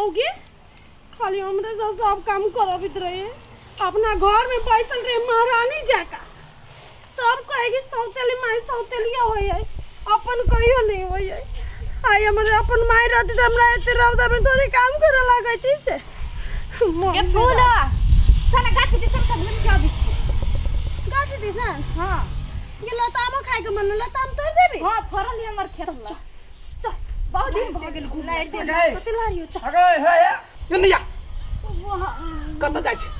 मौगी खाली हमरे से सब काम करबित रहे अपना घर में बैठल रहे महारानी जाका तब कहेगी सौतेली माई सौतेलिया होई है अपन कहियो नहीं होई है आई हमरे अपन माई रहती त हमरा एते रौदा में थोड़ी काम करे लगैती से ये फूल चल गाछी दिसन सब घूम के आबी छी गाछी दिसन हां ये लतामो खाए के मन लताम तोड़ देबी हां फरल है हमर खेत ला चल बहुत दिन भ गेल घूम लाइट दे गए। कते लारियो चल अगे हे हे निया कतऽ जाइ छै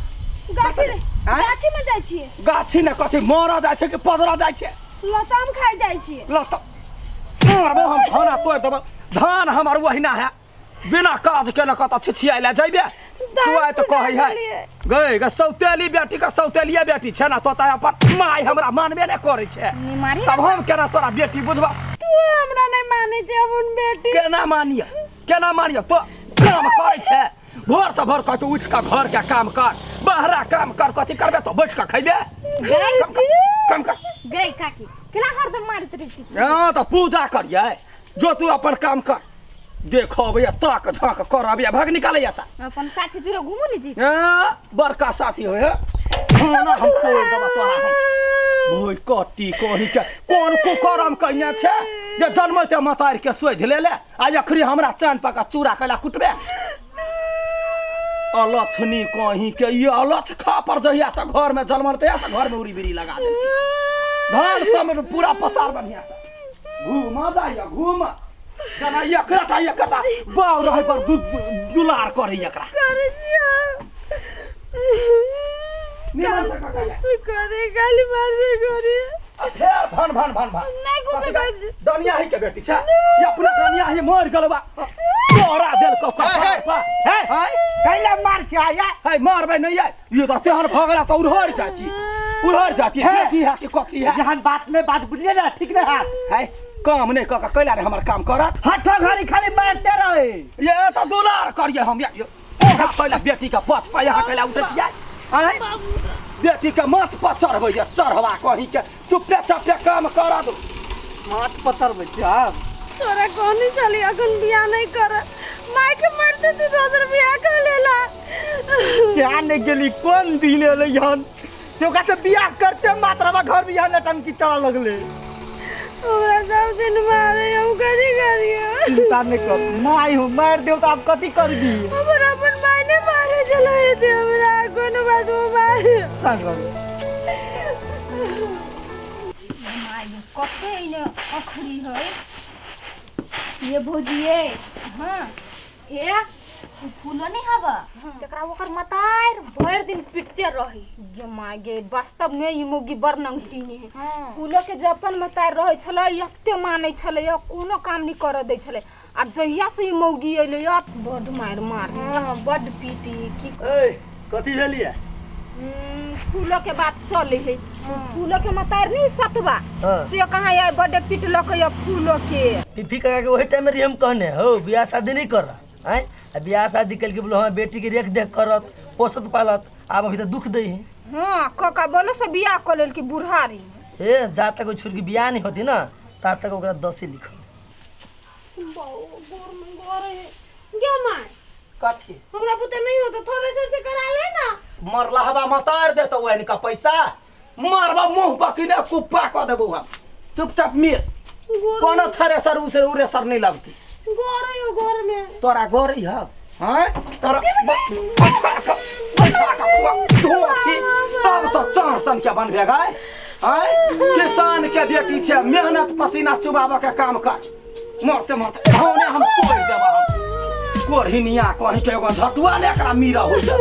गाछी आँय? गाछी में जाइ छियै गाछी ने कथी मरऽ जाइ छै कि पदरऽ जाइ छै लताम खाइ जाइ छियै लता मारबो हम धाना तोड़ि देबो धान हमर ओहिना है बिना काज केने कतऽ छिछियाइ लए जइबे सुआइ तऽ कहै है गई गे सौतेली बेटी के सौतेलिए बेटी छै ने तोता अपन माय हमरा मानबे नहि करै छै निमारी तब हम केना तोरा बेटी बुझबा तू हमरा नहीं माने छै अपन बेटी केना मानिय केना मानिय तो काम करै छै भोर से भोर कहतौ उठि कऽ घर के काम कर बहरा काम कर कथी करबे तो बैठ कऽ खैबे गई काम कर काम कर गई काकी केना हरदम मारैत रहै छी हँ तऽ पूजा करियै जो तू अपन काम कर देखो भैया ताक झाँक कर अबैया भाग निकालैया सा अपन साथी जुड़े घूमू नी जी हाँ, बड़का साथी हो है खाना हम तोड़ देबा तोरा हम भोइ कट्टी कही के कोन कुकरम कइने छै जे जन्मते मतार के सोधि ले ले आ अखरी हमरा चान पका चूड़ा कैला कुटबे अलक्षणी कहीं के ये अलक्ष खा पर जहिया से घर में जन्मल तहिया से घर में उड़ी बिड़ी लगा देलकै धान सब पूरा पसार बढ़िया से घूम जाइया घूम जना एकरा एकरा बाव रहे पर दुलार करे एकरा करे छियै निमन से ककैया करे गाली मारबे करे आ फेर भन भन भन भन नहीं कुछ कथी का- दनिया ही के बेटी छै ये अपना दनिया ही मर गेल बा तोरा देल को कपार पर हे हाय कैला मार छै आया हाय मारबै नहीं आय ये तो तेहन भऽ गेला तऽ उड़हर जाती उड़हर जाती हे। बेटी है कि कथी है जहन बात में बात बुझलिए ना ठीक ना है हाय काम नहीं कऽ के कैला रे हमर काम करत हठो घड़ी खाली मारते रहे ये तऽ दुलार करिए हम ये ओकरा पहिले बेटी के पछ पर यहाँ कैला उठै छियै आँय बेटी के माथ पर चढ़बै ये चढ़वा कहीं के चुपे चापे काम करा दो माथ पर चढ़बै छियै तोरा कहनी चली अखन बियाह नहीं कर माय के मरते तू दोसर बियाह कर लेला क्या नहीं गेली कोन दिन एलै हन से ओकरा से बियाह करते मात्र घर में यहाँ नटंकी चलऽ लगले हमरा सब दिन मारे हम कथी करिए चिंता नहीं कर माय हो मार देव तो आप कथी करबी हमरा अपन माय ने मारे चलो एते हमरा कोनो बात में मारे चल बाबू माय कते एने अखरी है ये भौजिए हाँ ए उ फूलो नहीं हवा तकरा ओकर मतार भर दिन पिटते रही गे माय गे वास्तव में ई मुगी बड़ नंगटी ने है फूलो के जब अपन मतार रहे छलै एते मानै छलै कोनो काम नहीं करऽ दै छलै आ जहिया से ई मौगी एलै बड मारि मार हाँ बड पीटी की ए कथी भेलियै फूलो के बात चले है फूलो के मतार नहीं सतबा हाँ। से कहाँ आए बड़े पिटलक या फूलो के फीफी काका के वही टाइम में रही हम कहने हो बियाह शादी नहीं कर आय आ बियाह शादी कल के बोलो हाँ बेटी के रेख देख करत पोसत पालत आब अभी तो दुख दे है हाँ काका बोलो से बियाह कर लेल की बुढ़ारी ए जा तक ओइ छुरी के बियाह नहीं होती ना ता तक ओकरा दसे लिख गोर में गोर है गे माय कथी हमरा पुते नहीं होता थोड़े से करा ले ना मरलहबा मतार देतौ एनका पैसा मारबा मुंह पकिने कुप्पा कऽ देबौ हम चुपचाप मिर कोनो थ्रेसर उसर उरेसर नहीं लगती गोर है गोर में तोरा गोरी ह हाँ तोरा बैठा के बैठा के पुआ धो छी तब तो चार सन के बनबे गाय आँय किसान के बेटी छै मेहनत पसीना चुबाबऽ के काम कर मरते मरते धौने हम तोड़ि देबऽ हम कोढ़िनिया कहीं के एगो झटुआ ने एकरा मीरा होइया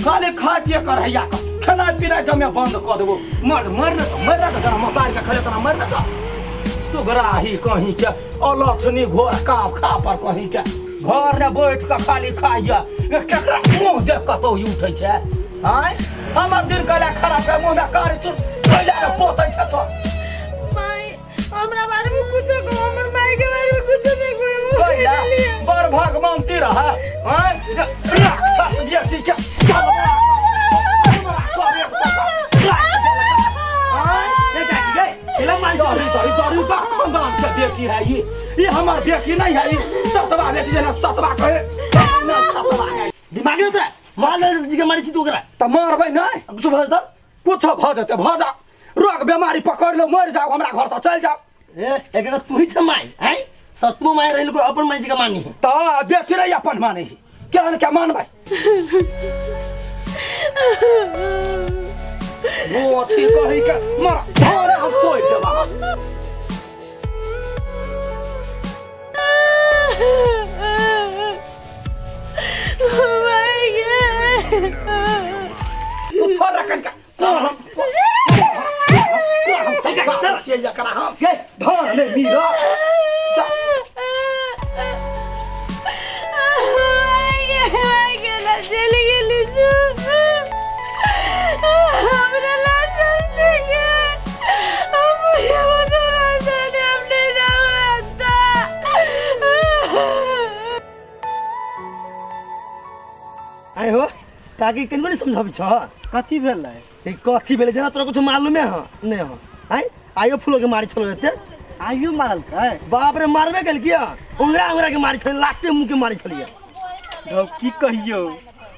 खाली खातिए करहैया के खेनाइ पिनाइ जमे बंद कऽ देबो मर मर ने मर ने जरा मतार के खेले तना मर ने तो सुगराही कहीं के अलक्षणी घोर काप खा पर कहीं के घर ने बैठ के खाली खाइया केकरा मुंह देख कतौ ही उठै छै आँय हमर दिन कैला खराब के मुंह में कारी चुर कैला के पोतै छै तो माय हमरा बारे में कुछो कहो हमर माय के बारे में कुछो नहीं कहो कैला बड़ भगवंती रह आँय राक्षस बेटी के आँय ए काकी गे केला मार दरी दरी दरी बा खानदान के बेटी है ये हमर बेटी नहीं है ये सतवा बेटी जेना सतवा कहे गेल तोरा माल जी के मारै छी तू ओकरा। तऽ मारबै नहि? कुछो भऽ जेतौ? कुछो भऽ जेतै, भऽ जा, रोग बेमारी पकड़ लो, मरि जाओ, हमरा घरसँ चलि जाओ। ए एकरा तू ही छ माय हैं, सतमो माय रहल को अपन माय जी के मानी है। तऽ बेटी नहीं अपन माने ही, केहन के मानबै? वो अथी कही के मरा धरे हम तोड़ि देबा। तू छोड़ रखन का कोन हम कोन हम चल छियै एकरा हम धर नहि मीरा चल। चलि गेली हमरा लाज गे, हम आइ हो काकी कनिको नहीं समझाबै छ। कथी भेलै? ई कथी भेलै जेना तोरा कुछ मालूमे हँ नहि हँ? आइ आइयो फूलो के मारी छलो एते। आइयो मारलकै? बाप रे, मारबे केलकिया, उंगरा उंगरा के मारी छलै, लाते मुँह के मारी छलियै। धौ की कहियौ,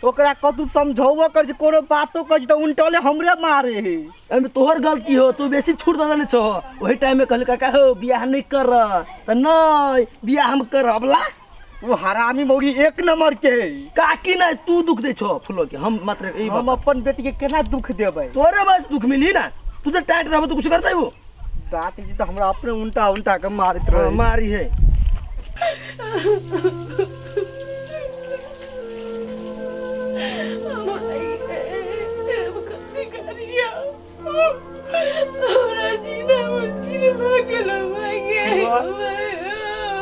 ओकरा कतू समझौबो कर छी, कोनो बातो कर छी तऽ उल्टले हमरे मारे है। एहिमे तोहर गलती हो, तू बेसी छूट दऽ देने छहो। ओही टाइम में कहल काका हो बियाह नहीं कर, तऽ नहीं बियाह हम करब ला। वो हरामी मौगी एक नंबर के है। काकी नहीं तू दुख दे छो फूलो के, हम मात्र ई हम बात। अपन बेटी के केना दुख देबै? तोरे बस दुख मिली ना, तू जे टाइट रहबो तो कुछ करतै वो। बात जी तऽ हमरा अपने उल्टा उल्टा के मारैत रहे। मारी है। हमरा जीना मुश्किल भऽ गेल।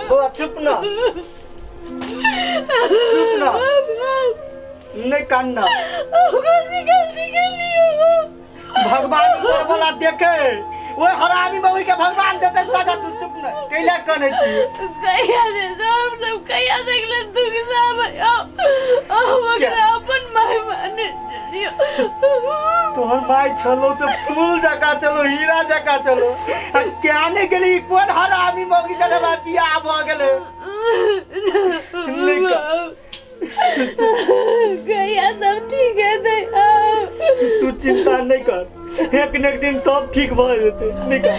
बौआ चुप ना, चुप ना, नहीं कानना। भगवान ऊपर वाला देखे, ओए हरामी बबी के भगवान देते सजा। तू चुप ना, कैला कने छी? कहिया दे हम सब, कहिया देखले दुख सब हम ओकरा अपन माय माने चलियो। तोहर माय छलो तो फूल जका चलो, हीरा जका चलो, आ क्या ने गेली कोन हरामी मौगी जगह हमरा बियाह भ गेले। कहिया सब ठीक है दे। तू चिंता नहीं कर, एक न एक दिन सब ठीक भ जेते। निकल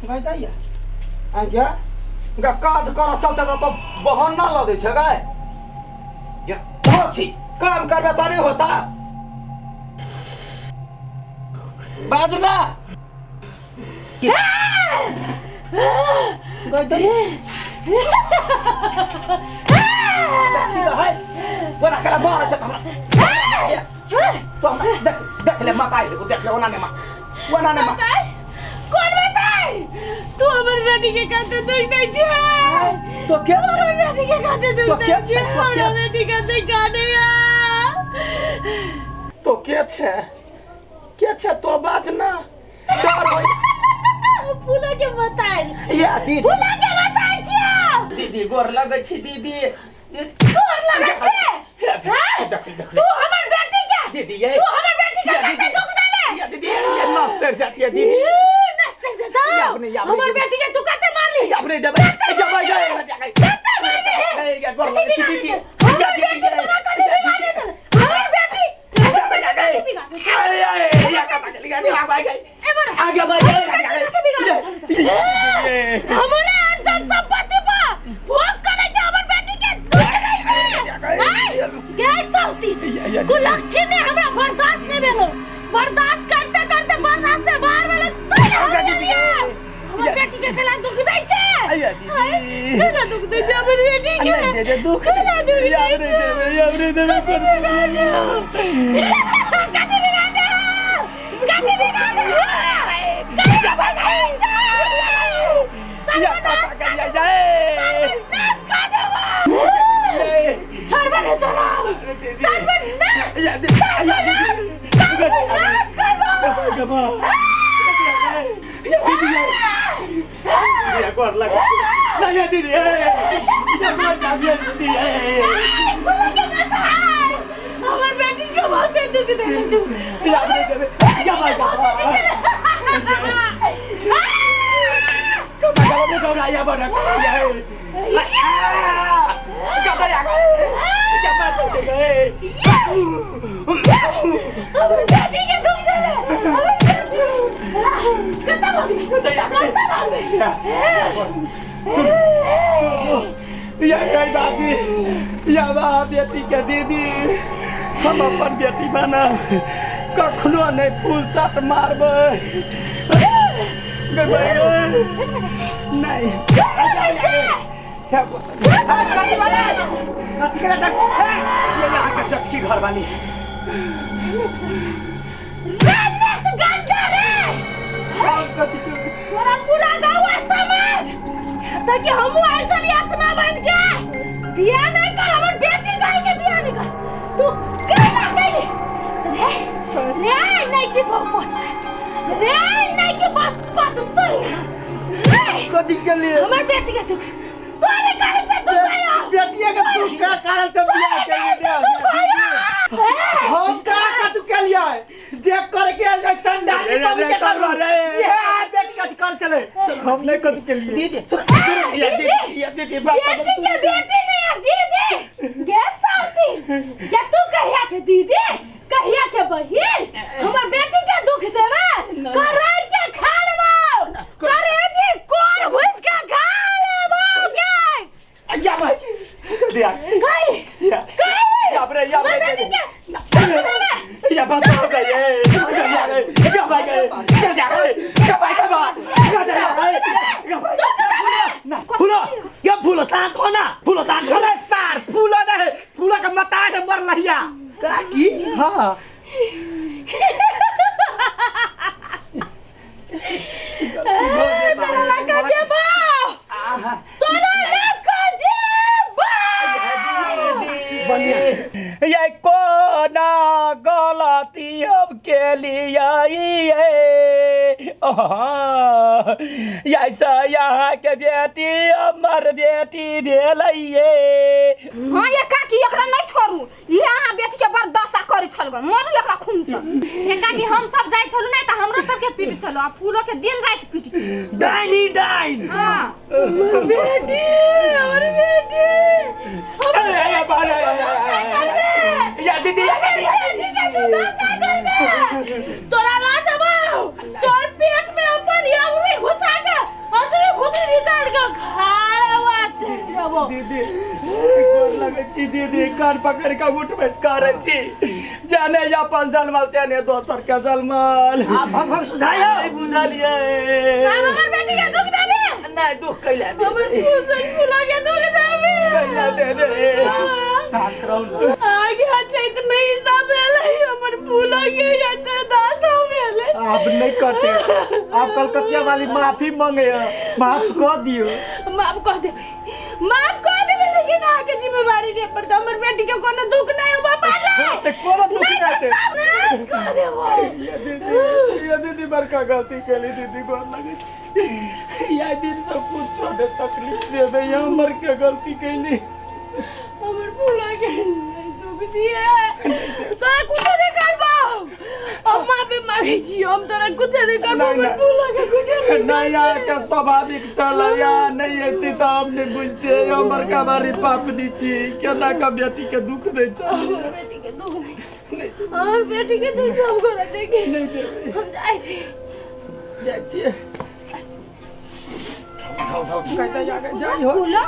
गाय दैया आ गया गा, काज कर चलते तो बहाना ल दै छै गाय। या छी काम करबे त नहीं होता, बाजना गाय दैया देखी है बड़ा करा मार छै हमरा तो। हमरा देख देख ले मताई ले, देख ले ओना ने मा, ओना ने मा। कोन बताई? तू हमर बेटी के काते दुख दै छै तो के हमर बेटी के काते दुख तो दै के छै? छै? तो के हमरा छै? बेटी काते काने तो के छै? के छै? तो बात ना डर होय। फूला के बताई या दीदी, फूला के बताई छियो। दीदी गोर लगै छी दीदी। गोर लगै छै? देख देख देख, तू हमर बेटी के, दीदी ये तू हमर बेटी के या काते दीदी। दुख देले। या दीदी, ये नस चढ़ जाती है दीदी। नस चढ़ जाता। या अपने, या अपने हमर दीदी। बेटी के तू काते मारली? या अपने देबै जबै गए काते मारली? या गोर लगै छी दीदी। हमर या बेटी दीदी तोरा कथी बिगाड़े छल? हमर बेटी जबै गए आए आए या कता चली गई आगे गई आगे बढ़ गए। हमरे अर्जन संपत्ति पर भोग करे छै, हमर बेटी के दुख दै छै। आय, गे सौती कुलक्षी ने हमरा बर्दाश्त नहीं भेलो, बर्दाश्त करते करते बर्दाश्त से बाहर भेलो। तू हमर बेटी के केना दुख दै छै? आया दीदी। आय, केना दुख दै छै हमर बेटी के? नहीं दे दे दुख। केना दुख दै या छै? नहीं देबे, या नहीं देबे। कथी बिगाड़े? कथी बिगाड़े? कथी बिगाड़े? या कता करिया जाए। नाश कर देबो, छोड़बे नहीं तोरा। सर्वनाश, या दीदी, या दीदी, सर्वनाश करबो। या दीदी, या गोर लगै छी ना या दीदी, ए या गोर जाबिया दीदी ए। हमर बेटी के बहुते दुख देले तू या नहीं देबे या भाई कब कब या बड़ा या कब या क्या मार दे गए हमर बेटी के दुख देले कत्ता भागबे कत्ता भागबे या कई बाजी या बा बेटी के दीदी हम अपन बेटी बना कखनो नहीं फूल चाट मारबै नहीं ये यहाँ के चटकी घर वाली तोरा पूरा गाँव समाज ताकि हम आयल चली आत्मा बन के बियाह नहीं कर हमर बेटी गाय के बियाह नहीं कर तू केना कैली रे रे नहीं की बपस रे नहीं की बपस सुन रे कथी के लिए हमर बेटी के तू तोरे कारण से तू आया बेटिया के तू का कारण से बियाह के लिए हम का का तू के लिए जे करे के चंडाली बन के कर रे ये बेटी का कर चले हम नहीं कर के लिए दीदी सुन सुन या दीदी या दीदी बेटी के बेटी नहीं या दीदी गे साथी या तू कहिया के दीदी कहिया के बहिन हमर बेटी के दुख देवे करार के खा लेबो करे जी कोर भुज के खा लेबो के या भाई दिया गई या गई या रे या रे या बात हो गई या रे या भाई गए या रे या भाई के बात या रे या भाई ना फूलो या फूलो शांत हो ना फूलो शांत हो अरे सार फूलो नहीं फूलो का मता है मर लहिया का की हां तोरा लका जेबा तोरा लका जेबा ये कोना गलती अब के लिए ऐसा यहाँ के बेटी अमर बेटी भेलैये। हाँ ये काकी एकरा नहीं छोड़ू, ये अहाँ बेटी के बड़ दशा करे छल गन, मरू एकरा खून से। हे काकी हम सब जाय छलू नहीं त हमरो सब के पीट छलो आ फूलो के दिन रात पीट छलो। डाइनी डाइन। हां बेटी हमर बेटी अरे बाला या दीदी या बेटी के तू दशा करबे तोरा लाजबाऊ तोर पेट में अपन अंगुरी घुसा के अंतरी भुतरी निकाल के खा लेवा चल जाबो। दीदी गोर लगे छी दीदी, कान पकड़ के उठ बैस करे छी, जाने अपन जन्मल तेने दोसर के जन्मल। आ भग भग सुझाई हो नहीं बुझलिए। हम हमर बेटी के दुख देबे नहीं, दुख कैला देबे, हमर फूल फूला के दुख देबे कैला देबे। शांत रहू आगे चैत में ही सब भेलै हमर फूला के जते दासा भेलै। आप नहीं करते, आप कलकतिया वाली माफी मांगे, माफ कर दियो। माफ कर देबे, माफ कर देबे, लेकिन आके जिम्मेवारी नहीं पड़ता। हमर बेटी के कोनो दुख नहीं हो बाबा ले, ते कोनो दुख नहीं आते, सब नाश कर देबो। ये दीदी बड़का गलती केली दीदी, गोर लगे छी। या दिन सब कुछ छोड़े तकलीफ देबे, ये हमर के गलती केली, हमर फूला के दुख दिए। तोरा कुछ नहीं करबो, हम माफी मांगे छी, हम तोरा कुछ नहीं करबो, हमर फूला के कुछ नहीं। नहीं यार के स्वाभाविक चल या नहीं एती त हम नहीं बुझते, हमर का बारी पापनी छी, केना का बेटी के दुख दे छ। हमर बेटी के दुख नहीं, हमर बेटी के दुख हम कर देगे नहीं देबे। हम जाय छी, जाय छी, ठाउ ठाउ कहता जाके जाय हो। फूलो